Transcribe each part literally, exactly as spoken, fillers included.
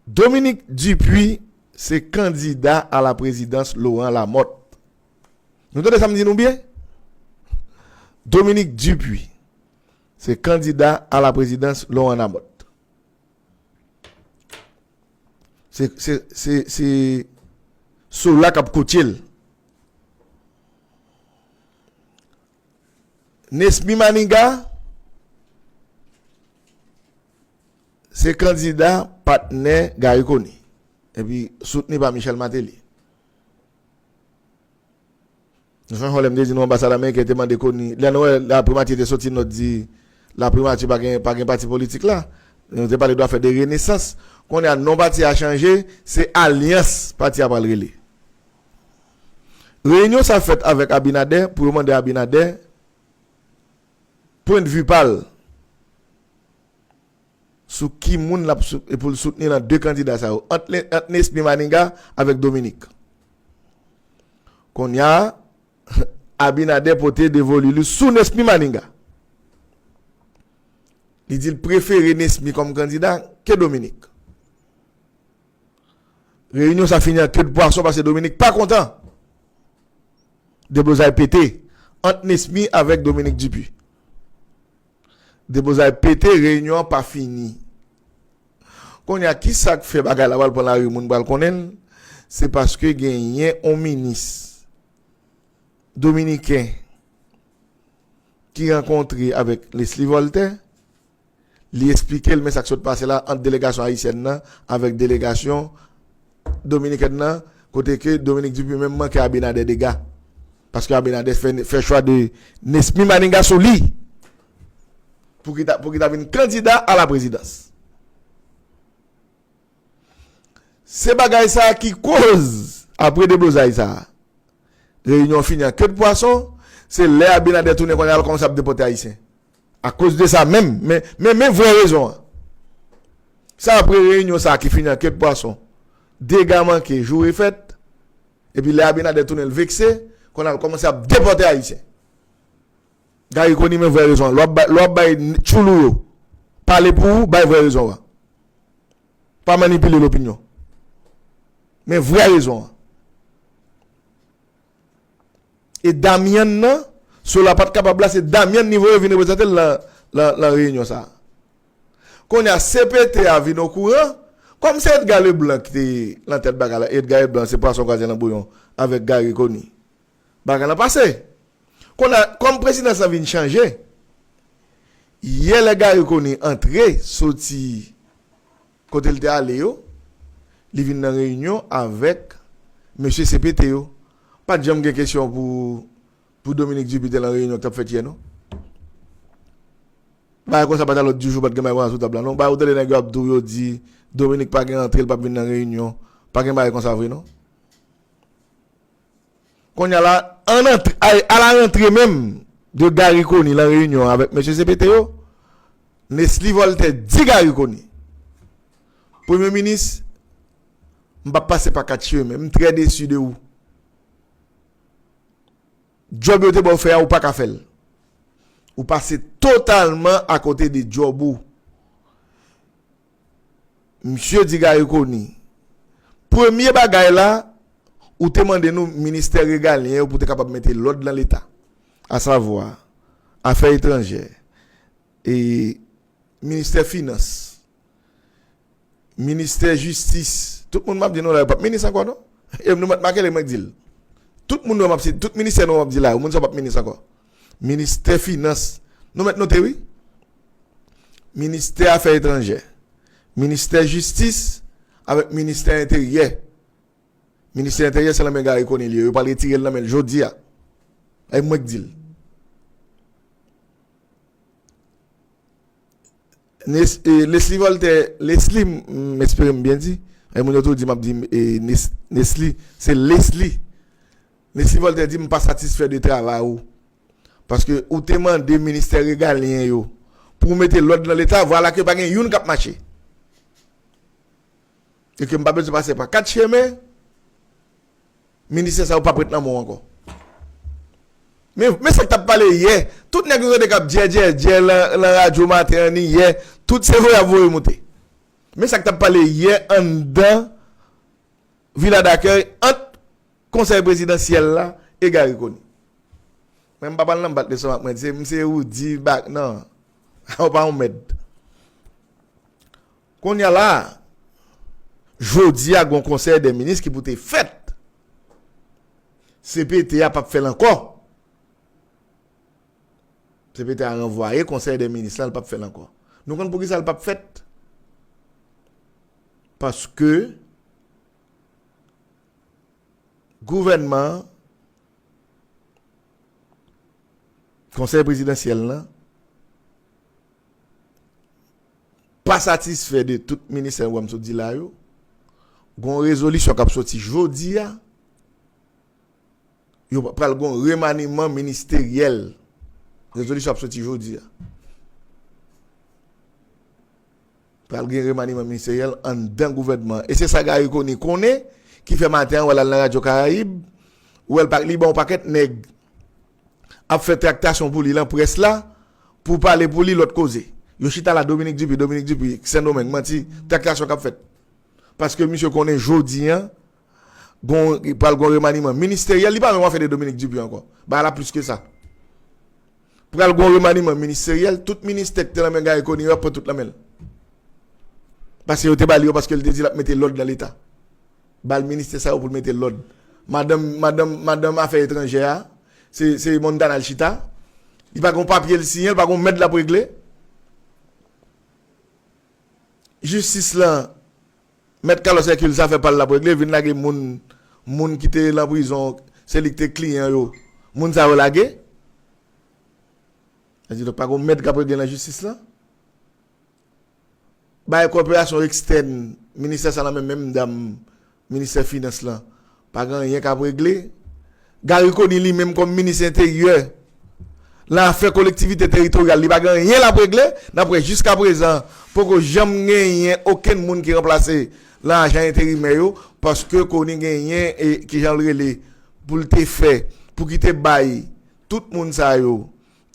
Dominique Dupuy se kandida a la prezidans Laurent Lamothe. Nou tande sa m di nou byen? Dominique Dupuy se kandida a la prezidans Laurent Lamothe. Se, se, se, se Sola k ap kotye l. Nesmy Maniga se kandida patnè Garry Conille, epi soutni pa Michel Martelly. Nou sonje lè m te di nou anbasad ameriken te mande Conille, lè nou wè laprimati te soti nòt di laprimati pa gen, pa gen pati politik la, nou te pale de afè de renesans. Kounye a non pati a chanje, se alyans pati a pral rele. Reyinyon sa fèt avèk Abinader pou yo mande Abinader pwennvi pa l sou ki moun l ap sou- e pou l soutni nan de kandida sa yo, ant, ant Nesmy Maniga avèk Dominique. Kounye a, Abinader pote devoli li sou Nesmy Maniga. Li di l prefere Nesmy kòm kandida ke Dominique. Reyinyon sa fini an ke de pwason paske Dominique pa kontan. Deblozay pete ant Nesmy avèk Dominique Dupuy. Deblozay pete, reyinyon an pa fini. Kounye a, ki sa k fè bagay la pral pran lari, moun pral konnen l? Se paske genyen yon minis dominiken ki rankontre avèk Leslie Voltaire, li eksplike l men sa k sot pase la ant delegasyon ayisyèn nan avèk delegasyon dominikèn nan, kote ke Dominique Dupuy menm manke Abinader dega. Paske Abinader fè, fè chwa de Nesmy Maniga sou li pou ki ta, pou ki ta vin kandida a la prezidans. Se bagay sa a ki koz, apre deblozay sa a, reyinyon fini an ke de pwason, se lè Abinader tounen kounye a l kòmanse ap depòte Ayisyen. Akoz de sa menm, men, men, men vrè rezon an. Se apre reyinyon sa a ki fini an ke de pwason, dega manke, joure fèt, epi lè Abinader tounen l vekse, kounye a l kòmanse ap depòte Ayisyen. Garry Conille, men vrè rezon an. Lè w ap bay, lè w ap bay tchoulou yo pale pou ou, bay vrè rezon an. Pa manipile lopinyon. Men vrè rezon an. E Damian nan, Sola pa t kapab la, se Damian li voye vin reprezante l lan, lan, lan reyinyon sa a. Kounye a, C P T a vin okouran, kòm se Edgar Leblanc ki te lan tèt bagay la, Edgar Leblanc se pwason kraze lan bouyon avèk Garry Conille. Bagay lan pase. Kounye a, kòm prezidans lan vin chanje, yè lè Garry Conille antre, soti kote l te ale yo, li vin nan reyinyon avèk mesye C P T yo. Pa t janm gen kesyon pou, pou Dominique Dupuy te lan reyinyon k t ap fèt yè, non. Bagay konsa pa t al lòt di jou, pa t gen bagay konsa sou tab la, non. Bagay ou tande nèg yo ap di w, yo di, Dominique pa gen antre, l p ap vin nan reyinyon. Pa gen bagay konsa vre, non. Kounye a la, an antre, a, a la rantre menm de Garry Conille lan reyinyon avèk mesye C P T yo, Nesly Voltaire di Garry Conille, Premye Minis, m p ap pase pa kat chemen, m trè desi de ou. Djòb yo te ba w fè a, ou pa ka fè l. Ou pase totalman akote de djòb ou. Misye di Garry Conille, premye bagay la, ou te mande nou ministè regalyen yo pou te kapab mete lòd nan Leta, asavwa afè etranjè, e ministè finans, ministè jistis. Tout moun m ap di nou la, yo p ap minis ankò, non. E nou mèt make lè mwen di l. Tout moun nou m ap site, tout ministè nou m ap di la, yo, moun sa yo p ap minis ankò. Ministè finans, nou mèt note, wi. Ministè afè etranjè, ministè jistis, avèk ministè enteryè. Ministè enteryè, se nan men Garry Conille li ye. Yo pral retire l nan men l jodi a. E mwen k di l. Nes-, e, Nesly Voltaire, Leslie, m, m espere m byen di. E moun yo toujou di m ap di, e, Nes-, Nesly, se Leslie. Nesly Voltaire di m pa satisfè de travay ou. Paske ou te mande ministè regalyen yo pou w mete lòd nan Leta, vwala ke pa gen youn k ap mache. E ke m pa bezwen pase pa kat chemen, ministè sa yo p ap ret nan men w ankò. Men, men sa k t ap pale yè, tout nèg yo tande k ap djè, djè, djè lan, lan radyo maten an ni yè, tout se voye y ap voye moute. Men sa k t ap pale yè anndan Vila Dakèy ant konsèy prezidansyèl la e Garry Conille. Mwen, m pa pral nan bat lestomak mwen, se, m se Roody Bak, non. Ou pa yon mèd. Kounye a la, jodi a, gon konsèy dè minis ki pou te fèt. C P T a p ap fè l ankò. C P T a ranvwaye konsèy dè minis la, l p ap fè l ankò. Nou konn poukisa l p ap fèt? Paske gouvènman an, konsèy prezidansyèl lan, pa satisfè de tout ministè w m sot di la yo. Gon rezolisyon k ap soti jodi a. Yo pral gon remaniman ministeryèl. Rezolisyon ap soti jodi a. Pral gen remaniman ministeryèl anndan gouvènman an. E se sa Garry Conille konnen, ki fè maten an, w al nan Radyo Karayib, ou wè l pa, li ban yon pakèt nèg ap fè traktasyon pou li lan près la, pou pale pou li lòt koze. Yo chita la, Dominique Dupuy, Dominique Dupuy, Sendomeng, manti, traktasyon k ap fèt. Paske misye konnen jodi a, gon, pral gon remaniman ministeryèl, li pa menm afè de Dominique Dupuy ankò. Bagay la plis ke sa. Pral gon remaniman ministeryèl, tout ministè ki te nan men Garry Conille yo, y ap pran tout nan men l. Paske yo te ba li yo, paske l te di l ap mete lòd nan Leta. Ba l ministè sa yo pou l mete lòd. Madanm, madanm, madanm afè etranjè a, se, se Montana l chita. Li pa gon papye l siyen, li pa gon mèd l ap regle. Jistis lan, Mèt Carlos Hercule sa fè pa l l ap regle, vin lage moun, moun ki te nan prizon, se li ki te kliyan yo. Moun sa yo lage. Sa di donk pa gon mèd k ap regle nan jistis lan. Bay koperasyon ekstèn, ministè sa nan men menm dam, ministè finans lan. Pa gen anyen k ap regle. Garry Conille li menm kòm minis enteryè, nan afè kolektivite teritoryal, li pa gen anyen l ap regle. N ap wè jiskaprezan, poko janm genyen okenn moun ki ranplase nan ajan enterimè yo, paske Conille genyen, e, kijan l rele, pou l te fè, pou ki te bay tout moun sa yo.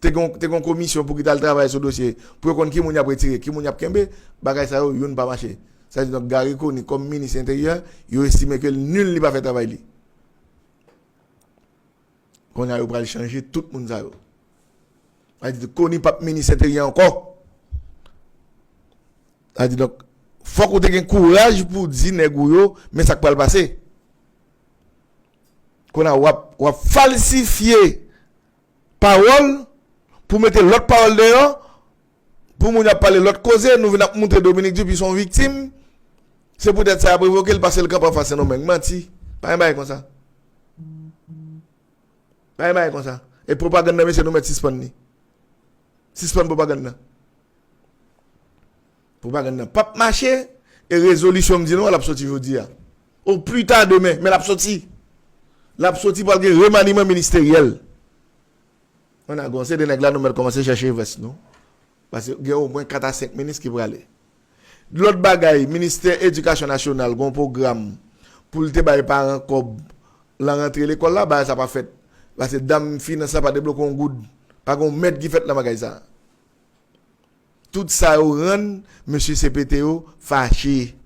Te gon, te gon komisyon pou ki t al travay sou dosye, pou yo konn ki moun y ap retire, ki moun y ap kenbe, bagay sa yo, youn pa mache. Sa di donk Garry Conille kòm minis enteryè, yo estime ke l nil, li pa fè travay li. Kounye a yo pral chanje tout moun sa yo. Sa di Conille p ap minis enteryè ankò. Sa di donk, fòk ou te gen kouraj pou di nèg ou yo, men sa k pral pase. Kounye a w ap, w ap falsifye pawòl, pou mete lòt pawòl deyò, pou moun ap pale lòt koze, nou vin ap montre Dominique Dupuy se yon viktim, se poutèt sa y ap revoke l, paske l kanpe anfas Sendomeng. Manti. Pa gen bagay konsa. Pa gen bagay konsa. E pwopagann nan, mesye, nou mèt sispann li. Sispann pwopagann nan. Pwopagann nan p ap mache, e rezolisyon m di nou an, l ap soti jodi a. Au plus tard demain, men l ap soti. L ap soti, pral gen remaniman ministeryèl. Ann a gon, se de nèg la nou mèt kòmanse chèche vès nou. Paske gen omwen kat a senk minis ki prale. Lòt bagay, ministè edikasyon nasyonal gon pwogram pou l te bay paran kòb lan rantre lekòl la, bagay sa pa fèt. Paske dam finans la pa debloke yon goud. Pa gon mèd ki fèt nan bagay sa. Tout sa yo rann mesye C P T yo fache.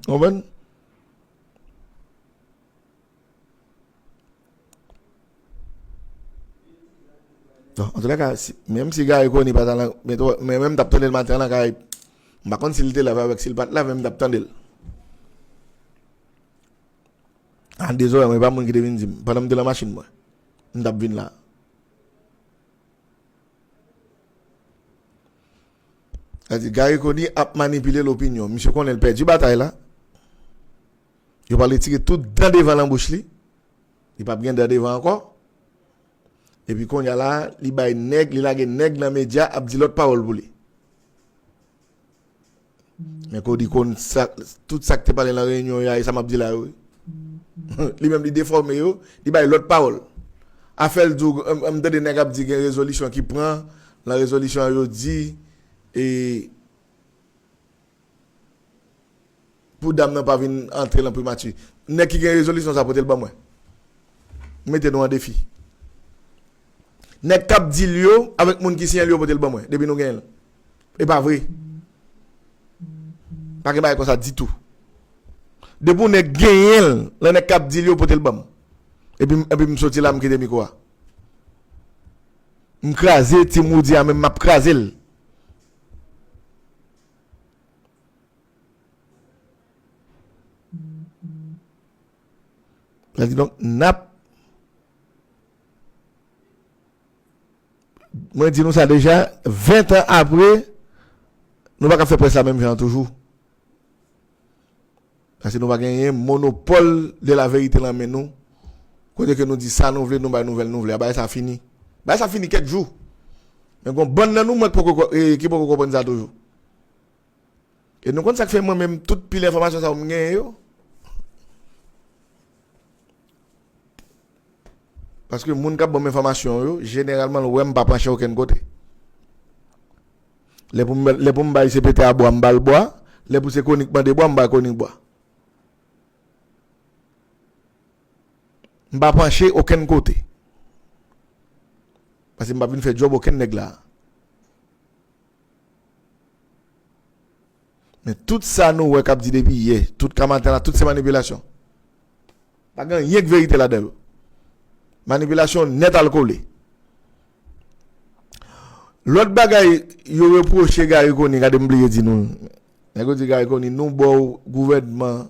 Konprann? Bon, antoulèka, si, menm si Garry Conille pa t al nan, men, men, men m t ap tande l maten an nan Karayib. M pa konn si l te la avèk, si l pa t la, men m t ap tande l. A de zòrèy mwen, e pa moun ki te vin di m, pandan m te nan machin mwen, m t ap vin la. Sa di, Garry Conille ap manipile lopinyon. Misye konnen l pèdi batay la. Yo pral retire tout dan devan nan bouch li. Li p ap gen dan devan ankò. Epi kounye a la, li bay nèg, li lage nèg nan medya ap di lòt pawòl pou li. Men Cody konn sa, tout sa k te pale nan reyinyon yo a, e sa m ap di la yo, wi. Li menm, li defòme yo, li bay lòt pawòl. Afè l di w, m, m tande nèg ap di gen rezolisyon ki pran, nan rezolisyon an yo di, e, pou dam nan pa vin antre lan primati. Nèg ki gen rezolisyon sa pote l ban mwen. M mete nou an defi. Nèg k ap deal yo avèk moun ki siyen l yo pote l ban mwen, depi nou genyen l. E pa vre. Pa gen bagay konsa ditou. Depi yon nèg genyen l, nan nèg k ap deal yo pote l ban m. Epi, epi m soti la, m kite mikwo a. M kraze Team Roody a, menm m ap kraze l. Sa di donk, n ap, mwen di nou sa deja, ven tan apre, nou pa ka fè près la menm jan an toujou. Paske nou pa genyen monopòl de la verite nan men nou. Kote ke nou di sa nou vle, nou bay nouvèl nou vle. A, bagay sa fini. Bagay sa fini kèk jou. Men gon bann nan nou mwen ki poko, e, ki poko konprann sa toujou. E nou konn sa k fè mwen menm tout pil enfòmasyon sa yo m genyen yo. Paske moun k ap ban m enfòmasyon yo, jeneralman, l wè m pa panche okenn kote. Lè pou m, lè pou m bay C P T a bwa, m ba l bwa. Lè pou se Konik mande bwa, m ba Konik bwa. M pa panche okenn kote. Paske m pa vin fè djòb okenn nèg la. Men tout sa nou wè k ap di depi yè, tout ka maten la, tout se manipilasyon. Pa gen anyen k verite ladan yo. Manipilasyon nèt al kole. Lòt bagay yo repwoche Garry Conille, gade m bliye di nou. Nèg yo di Garry Conille, nou ba w gouvènman,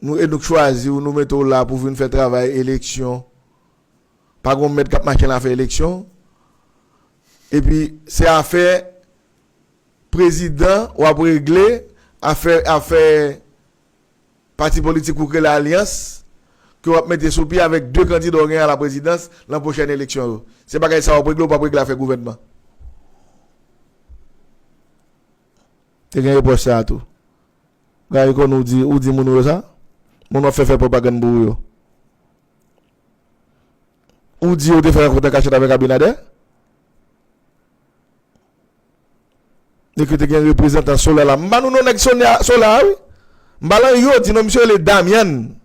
nou, e nou k chwazi w, nou mete w la pou vin fè travay eleksyon. Pa gen yon mèt k ap mache nan afè eleksyon. Epi, se afè prezidan w ap regle, afè, afè pati politik ou k rele alyans, ke w ap mete sou pye avèk de kandida w genyen a la prezidans nan pwochèn eleksyon yo. Se bagay sa w ap regle, ou p ap regle afè gouvènman. Te gen repwòch sa a tou. Garry Conille, ou di, ou di moun ou yo sa? Moun w ap fè fè pwopagann pou ou yo. Ou di yo te fè rankont an kachèt avèk Abinader? E ke te gen reprezantan Sola la. M ba nou non nèg Sola, Sola a, wi. M ba lan yo di non, misye rele Damian.